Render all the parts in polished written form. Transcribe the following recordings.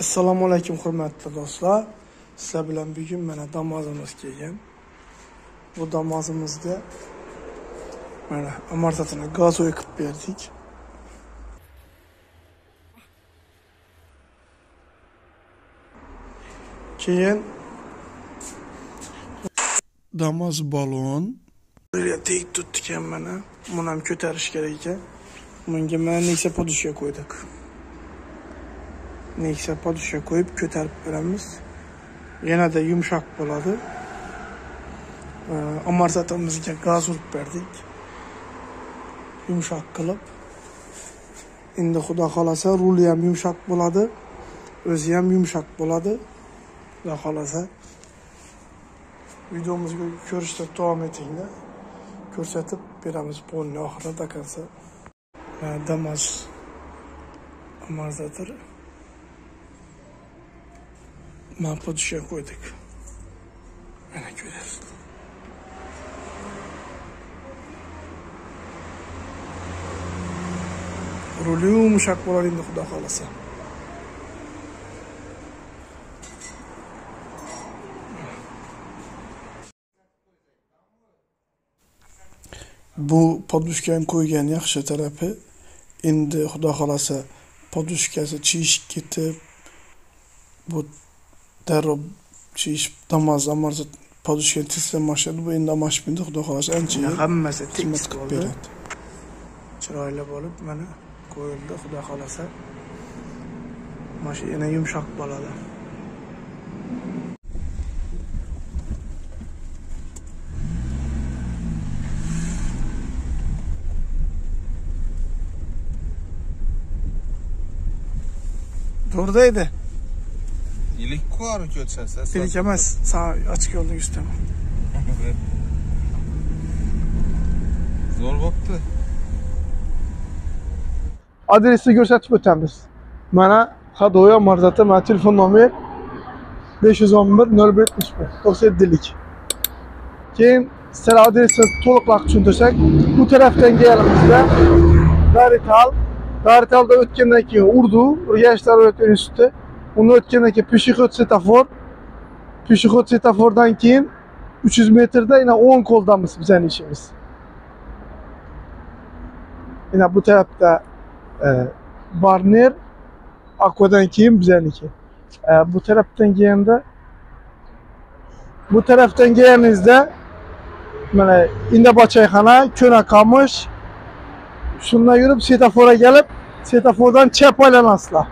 Assalomu alaykum hurmatli do'stlar. Sizlar bilan bugun mana Damazimiz kelgan. Bu Damazimizga mana amortisatini gaz qo'yib berdik. Keyin Damaz balon tek tutdik ham mana. Buni ham ko'tarish kerak ekan. Bunga mana Nexia podushka qo'ydik. Nexia podushka qo'yib ko'tarib beramiz. Yanada yumshoq bo'ladi. Amortisatorimizga gaz urib berdik. Yumshoq qilib. Endi Xudo xolasa ruli ham yumshoq bo'ladi, o'zi ham yumshoq bo'ladi. Xudo xolasa. Videomizni ko'rishda davom etinglar. Ko'rsatib beramiz polni oxirida до конца. Damaz amortizator mana podushka qo'ydik. Mana ko'rasiz. Ruli yumshoq bo'ladi endi Xudo xolasa. Bu podushkani qo'ygan yaxshi tarafi, endi Xudo xolasa podushkasi chishib ketib, bu darrov chishib Damaz amortisat podushkani tez almashadi. Bu endi almashmaydi, Xudo xolasa ancha hammasi xizmat qilib beradi. Chiroyli bo'lib mana qo'yildi, Xudo xolasa. Mashina yumshoq bo'ladi. To'g'ridaydi. Ilik ko'rib o'tsansiz. Ilik emas, sağ açık yo'lning ustida. Zo'r bo'pti. Adresini ko'rsatib o'tamiz. Mana Hadoya Marzati, mana telefon nomer 511 0171 97lik. Keyin sizlar adresini to'liqroq tushuntirsak, bu tarafdan kelganimizda Darital, Daritalda o'tgandan keyin Urdu, Urganch davlat instituti, uni o'tgandan keyin Peshixod setafor, Peshixod setafordan keyin 300 metrda yana o'ng qo'ldamiz bizning ishimiz. Yana bu tarafda Barner, Aquadan keyin bizniki. Bu tarafdan kelganda, bu tarafdan kelganingizda mana Indaba choyxona, Ko'na Qamish, shundan yurib setaforga kelib, setafordan chap aylanasizlar.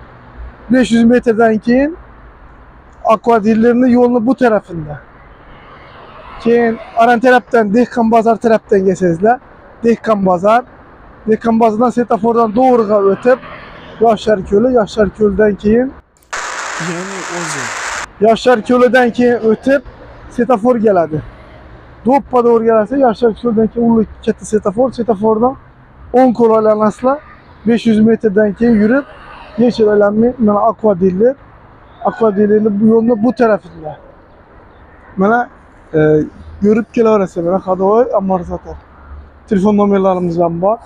500 metrdan keyin Aqua dealerning yo'lini bu tarafida. Keyin aran tarafdan Dehqon bozor tarafdan kelsangizlar, Dehqon bozor, Dehqon bozordan setafordan to'g'riga o'tib, Yoshlar ko'li, Yoshlar ko'lidan keyin ya'ni o'zi Yoshlar ko'lidan keyin o'tib setafor keladi. To'ppa to'g'ri kelasiz, Yoshlar ko'lidan keyin ulug' katta setafor, setafordan o'ng qo'l aylanasizlar. 500 metrdan keyin yurib, yechib aylanmay, mana Aqua dealer, Aqua dealerning bu yo'lni bu tarafida. Mana yurib kelaverasiz, mana Hadovoy amortizator. Telefon nomerlarimiz ham bor.